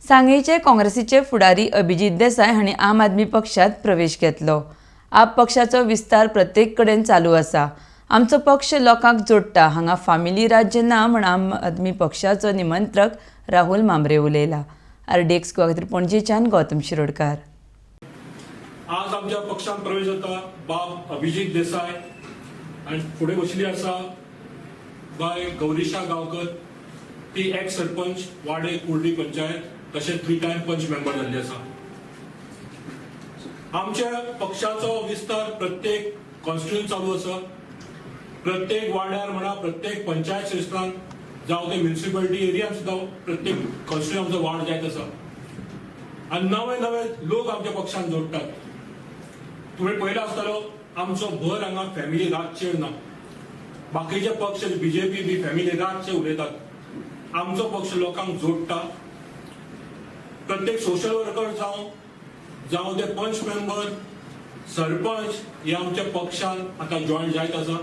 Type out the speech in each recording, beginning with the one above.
सांगेचे काँग्रेसीचे फुडारी अभिजीत देसाय हांणी आम आदमी पक्षात प्रवेश घेतलो. आप पक्षाचो विस्तार प्रत्येक कडेन चालू आसा. आमचो पक्ष लोकांक जोडटा, हांगा फामिली राज्य ना म्हण आम आदमी पक्षाचो निमंत्रक राहुल मामरे उलयला. आरडीएक्स गोवा खातीर पणजेच्यान गौतम शिरोडकार. आज आमच्या पक्षात प्रवेश जाता बाब अभिजीत देसाय आनी फुडें बशिल्ली आसा बाय गौरीशा गांवकर, ती एक्स सरपंच वाडे कुर्डी पंचायत तशेंच 3 टायम पंच मेंबर जाल्ली आसा. आमच्या पक्षाचो विस्तार प्रत्येक कॉन्स्टिट्युएन्सी चालू आसा. प्रत्येक वाड्यार म्हणा, प्रत्येक पंचायत क्षेत्रांत जावं ते म्युनिसिपालिटी एरियान सुद्दां प्रत्येक कॉन्स्टिट्युएन्सी आमचो वाड जायत आसा आनी नवे नवे लोक आमच्या पक्षान जोडटात. तुवें पळयला आसतलो आमचो भर हांगा फॅमिली राजचेर ना. बाकीचे पक्ष बीजेपी बी फॅमिली राजचे उलयतात. आमचो पक्ष लोकांक जोडटा. प्रत्येक सोशल वर्कर जावं ते पंच मेंबर सरपंच हे आमच्या पक्षान आतां जॉयन जायत आसा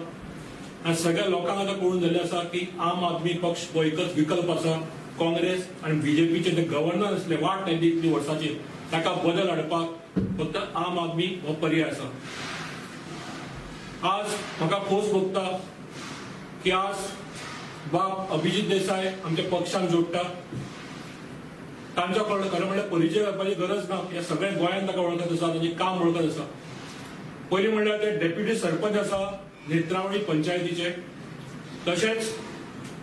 आनी सगळ्या लोकांक आतां कळून जाल्लें आसा की आम आदमी पक्ष हो एकच विकल्प आसा. काँग्रेस आनी बीजेपीचे जे गव्हर्नन्स आसले वाट लायली इतली वर्साची, ताका बदल हाडपाक फक्त आम आदमी हो पर्याय आसा. आज म्हाका खोस भोगता की आज बाब अभिजीत देसाय आमच्या पक्षान जोडटा. तांच्या खरें म्हणल्यार परिचय करपाची गरज ना. ह्या सगळ्या गोंयांत ताका वळखत आसा, तांचें काम वळखत आसा. पयलीं म्हणल्यार ते डेप्युटी सरपंच आसा नेत्रावळी पंचायतीचे, तशेंच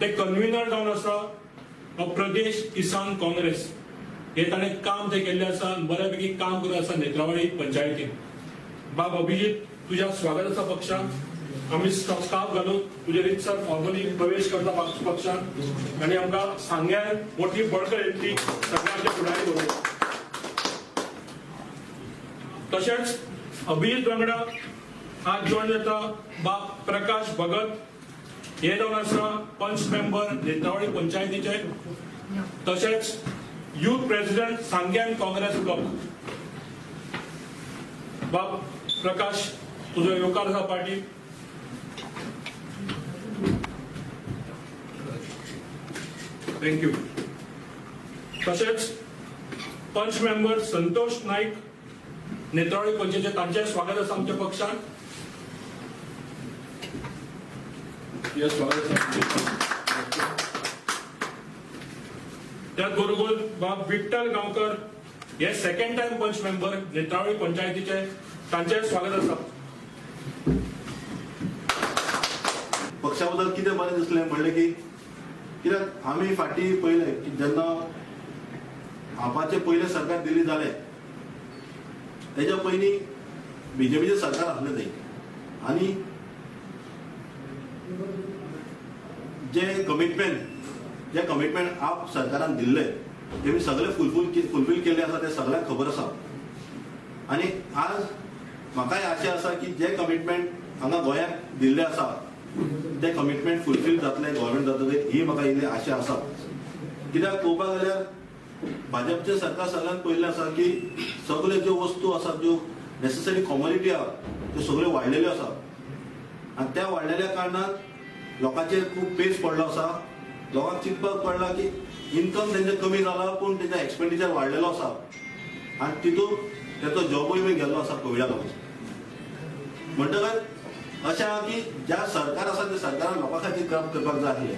ते कन्व्हिनर जावन आसा प्रदेश किसान काँग्रेस. हे ताणें काम ते केल्लें आसा, बऱ्यापैकी काम करत आसा नेत्रावळी पंचायतीन. बाब अभिजीत, तुज्या स्वागत आसा पक्षान. आमी स्टाफ घालून तुजे रितसर फॉर्मली प्रवेश करता पक्षान आनी आमकां सांग्यार मोठी बळकट येतली सगळ्यांच्या फुडारी बरोबर. तशेंच अभिजीत वांगडा आज जॉयन जाता बाब प्रकाश भगत, हे जावन आसा पंच मेंबर नेत्रावळी पंचायतीचे, तशेंच युथ प्रेसिडेंट सांग्यान काँग्रेस क्लब. बाब प्रकाश, तुजो येवकार आसा पार्टी. Thank you. तशेंच पंच मेंबर संतोष नाईक नेत्रावळी पंचायतीचे, तांचें स्वागत आसा आमच्या पक्षान. स्वागत आसा. त्याच बरोबर बाब विठ्ठल गांवकर हे सेकंड टायम पंच मेंबर नेत्रावळी पंचायतीचे, तांचें स्वागत आसा. पक्षा बद्दल कितें बरें दिसलें म्हणलें की कित्याक आमी फाटीं पळयलें की जेन्ना आपाचें पयलें सरकार दिल्ली जालें तेच्या पयलीं बीजेपीचें सरकार आसलें थंय आनी जे कमिटमेंट आप सरकारान दिल्ले तेमी सगळे फुलफील केल्ले आसा, ते सगळ्यांक खबर आसा. आनी आज म्हाकाय आशा आसा की जे कमिटमेंट हांगा गोंयाक दिल्ले आसा ते कमिटमेंट फुलफील जातले, गव्हर्मेंट जातले, ही म्हाका इल्ली आशा आसा. कित्याक पळोवपाक जाल्यार भाजपचें सरकार सगळ्यांत पयलें आसा की सगळे ज्यो वस्तू आसा, ज्यो नेसेसरी कॉमोडिटी आसा, त्यो सगळ्यो वाडलेल्यो आसा आनी त्या वाडलेल्या कारणान लोकांचेर खूब पेस पडलो आसा. लोकांक चिंतपाक पडला की इन्कम तेंचें कमी जाला पूण तेंचें एक्सपेंडिचर वाडलेलो आसा आनी तितून तेचो जॉबूय बी गेल्लो आसा कोविडा लागून. म्हणटकच अशें आहा की ज्या सरकार आसा त्या सरकारान लोकां खातीर काम करपाक जाय आसलें.